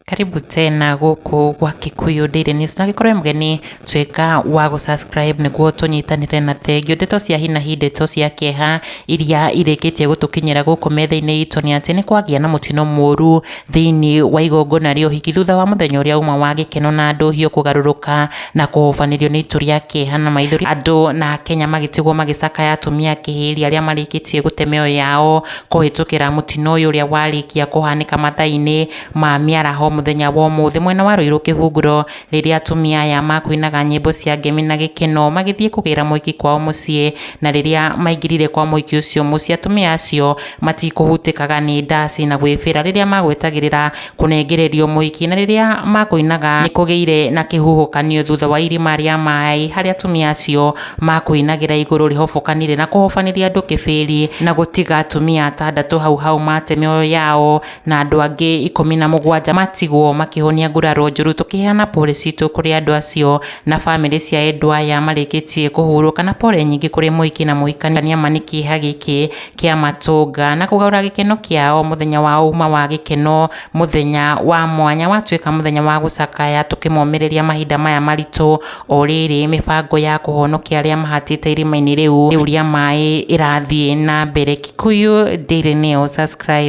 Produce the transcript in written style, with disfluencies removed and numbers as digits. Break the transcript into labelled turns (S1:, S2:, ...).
S1: Karibu tena gũkũ gwa Kikuyu Daily News, na gĩkorwo mũgeni, tuĩka wa gũ-subscribe nĩguo tũnyitanĩre. Na thengio, ndeto cia hinahi, ndeto cia kĩeha iria irĩkĩtie gũtũkinyĩra gũkũ metha-inĩ itũ nĩ atĩ nĩ kwagĩa na mũtino mũru thĩinĩ wa igongona rĩa ũhiki, thutha wa mũthenya ũrĩa uma wa gĩkeno na ndũhio kũgarũrũka na kũhobanĩrio nĩ itu rĩa kĩeha na maithori. Andũ na Kenya magĩtigwo magĩcakaya atumia kĩhĩri arĩa marĩkĩtie gũte mĩoyo yao kũhĩtũkĩra mũtino ũyũ ũrĩa warĩkia kũhanĩka mathaa-inĩ ma mĩaraho mũthenya wa ũmũthĩ mwena wa Ruiru Kĩhunguro, rĩrĩa atumia aya makuinaga nyĩmbo cia ngemi na gĩkeno magĩthiĩ kũgĩra mũhiki kwao mũciĩ. Na rĩrĩa maingĩrire kwa mũhiki ũcio mũciĩ, atumia acio matikũhutĩkaga nĩ ndaci na gwĩbĩra rĩrĩa magwetagĩrĩra kũnengererio mũhiki. Na rĩrĩa makũinaga, nĩ kũgĩire na kĩhuhũkanio thutha wa irima rĩa maĩ harĩa atumia acio makũinagĩra igũrũ rĩhobokanire na kũhobanĩria andũ kĩbĩri na gũtiga atumia 6 hau hau mate mĩoyo yao, na andũ angĩ 17 matigwo makĩhonia nguraro njũru. Tũkĩheana pole citũ kũrĩ andũ acio na bamĩrĩ cia endwa aya marĩkĩtie kũhurũka, na pole nyingĩ kũrĩ mũhiki na mũhikania nĩ kĩeha gĩkĩ kĩa matũnga na kũgarũra gĩkeno kĩao mũthenya wa uma wa gĩkeno, mũthenya wa mwanya watuĩka mũthenya wa gũcakaya, tũkĩmomĩrĩria mahinda maya maritũ. O rĩrĩ mĩbango ya kũhonokia arĩa mahatĩte irima-inĩ rĩu rĩa maĩ ĩrathiĩ na mbere. Kikuyu Daily News, subscribe.